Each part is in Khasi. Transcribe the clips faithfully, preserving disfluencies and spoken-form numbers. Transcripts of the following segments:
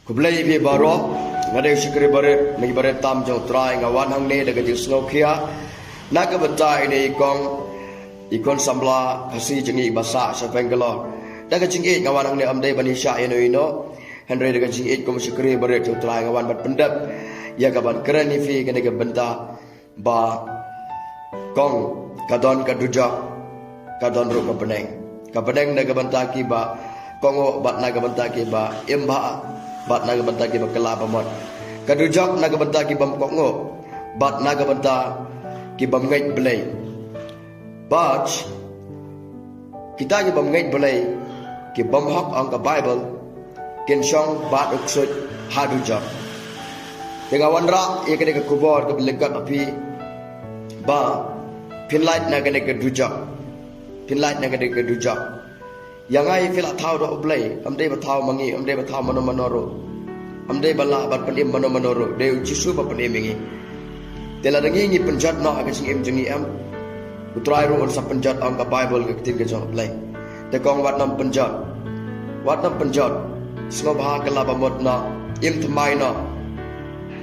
Khublei ïa phi baroh, nga dei u shakri barit, na ki barit tam jong U Trai, nga wan hangne da ka jingsngewkhia na ka bynta ine i kong, i khun samla Khasi jong ngi ba sah sha Bangalore. Da ka jingïeit nga wan hangne, ym dei ban ïashah ïano ïano, hynrei da ka jingïeit kum u shakri barit jong U Trai nga wan ban pyndep ïa ka ban kren ïa phi kane ka bynta ba kong, ka don ka dujok, ka don ruh ka bneng. Ka bneng na ka bynta kiba kohnguh bad na ka bynta kiba im bha, bad na ka bynta kiba kylla bamut. Ka dujok na ka bynta kibym kohnguh bad na ka bynta kibym ngeit Blei. Bad kita kibym ngeit Blei, kibym hok, ong ka Baibl, kin shong bad u ksuid ha dujok. Te nga wanrah ïa kane ka khubor kaba lyngkot ha phi ba phin lait na kane ka dujok. Phin lait na kane ka dujok. Ïa nga ïa phi la thaw da U Blei, ym dei ba thaw ma ngi, ym dei ba thaw mano mano ruh. Ym dei ba lah ban pynim mano mano ruh, dei U Jisu ba pynim ïa ngi. Te lada ngi ngi pynjot noh ha ka jingim jong ngi, em, U Trai ruh un sa pynjot, ong ka Baibl, ka ktien ka jong U Blei. Te kong, wat nym pynjot. Wat nym pynjot. Sngewbha kylla bamut noh, im thymmai noh.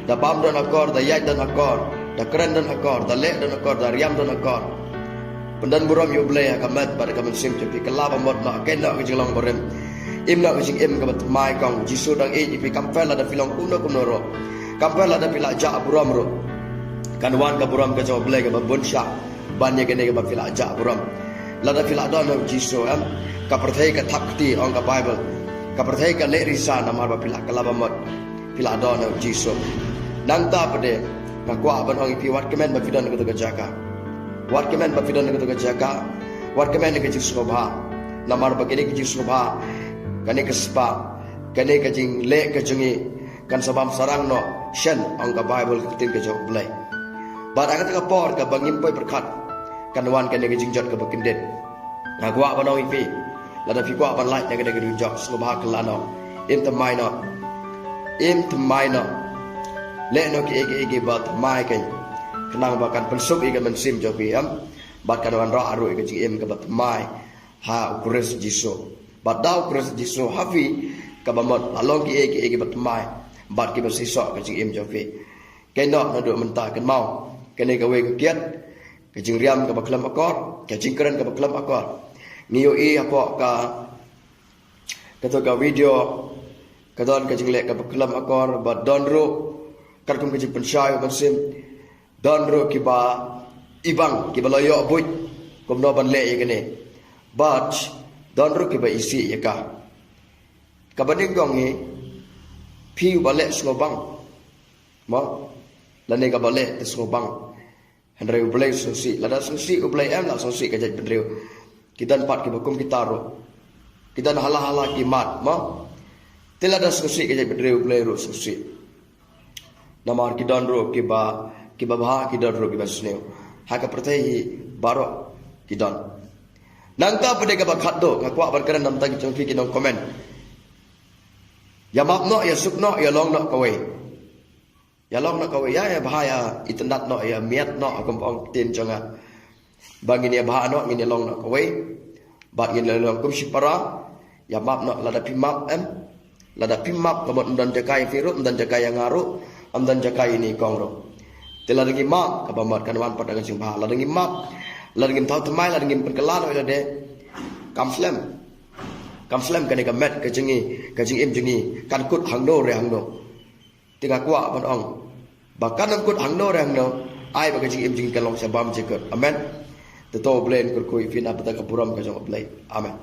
Da bam don akor, da ïaid don akor, da kren don akor, da leh don akor, da riam don akor. Pyndon burom ïa U Blei ha ka met bad ha ka mynsiem jong phi, kylla bamut noh, kynnoh ka jinglong barim. Im noh ka jingim kaba thymmai kong, U Jisu dang ïeit ïa phi, kam pher lada phi long kumno kumno ruh. Kam pher lada phi la jah burom ruh. Kan wan ka burom ka jong U Blei kaba bun shah ban ïa kane kaba phi la jah burom. Lada phi la don ha U Jisu, em, ka pyrthei ka thap kti, ong ka Baibl. Ka pyrthei ka leh risa namar ba phi la kylla bamut. Phi la don ha U Jisu. Nangta pat de, nga kwah ban ong ïa phi, wat kmen ba phi don ha kato ka jaka. Wat kmen ba phi don ha kato ka jaka. Wat kmen ïa ka jingsngewbha. Namar ba kane ka jingsngewbha, kane ka spah, kane ka jingleh ka jong ngi, kan sa bam sarang noh shen, ong ka Baibl, ka ktien ka jong U Blei. Bad ha kata ka por kaba ngim poi pyrkhat, kan wan kane ka jingjot kaba kyndit. Nga kwah ban ong ïa phi, lada phi kwah ban lait na kane ka dujok, sngewbha kylla noh. Im thymmai noh. Im thymmai noh. Leh noh kiei kiei kiba thymmai, keiñ, khnang ba kan pynsuk ïa ka mynsiem jong phi, em, bad kan wanrah ruh ïa ka jingim kaba thymmai ha U Khrist Jisu. Bad da U Khrist Jisu ha phi, kaba mut la long kiei kiei kiba thymmai bad kiba seisoh ka jingim jong phi. Kynnoh naduh mynta, kynmaw, kane kawei ka kiad, ka jingriam kaba khlem akor, ka jingkren kaba khlem akor. Ngi ïohi hapoh ka, kato ka video, ka don ka jingleh kaba khlem akor, bad don ruh katkum ka jingpynshai u mynsiem. Don ruh kiba ibang, kiba la ïoh buit kumno ban leh ïa kane. Bad don ruh kiba isih ïa ka. Kaba nyngkong hi, phi uba leh sngewbang, mo, lane kaba leh te sngewbang. Hynrei U Blei u sngewsih, lada sngewsih U Blei, em, la sngewsih ka jaitbynriew. Ki don pat kiba kum kita ruh. Ki don hala hala ki mat, mo. Te lada sngewsih ka jaitbynriew, U Blei ruh u sngewsih. Namar ki don ruh kiba, kiba bha, ki don ruh kiba sniew. Ha ka pyrthei hi baroh ki don. Nangta pat de kaba khatduh, nga kwah ban kren na ka bynta ki jong phi ki nongcomment. Ïa map noh, ïa suk noh, ïa long noh kawei. Ïa long noh kawei, ïa, ïa bha, ïa itynnad noh, ïa miat noh, ha kum ong ktien jong nga. Ba ngin ïa bha noh, ngin ïa long noh kawei. Bad ngin ïa long kum shipara. Ïa map noh, lada phi map, em. Lada phi map, ka mut ym don jaka ïa phi ruh, ym don jaka ïa nga ruh, ym don jaka ïa ine i kong ruh. Te lada ngi map, kaba mut kan wan pat da ka jingbha. Lada ngi map, lada ngim thaw thymmai, lada ngim pynkylla noh ïa lade, kam slem. Kam slem kane ka met ka jong ngi, ka jingim jong ngi kan kut hangno re hangno. Te nga kwah ban ong ba kan ym kut hangno re hangno, ai ba ka jingim jong ngi kan long sha bam jingkut. Amen. Te to U Blei un kyrkhu ïa phi na ka bynta ka burom ka jong U Blei. Amen.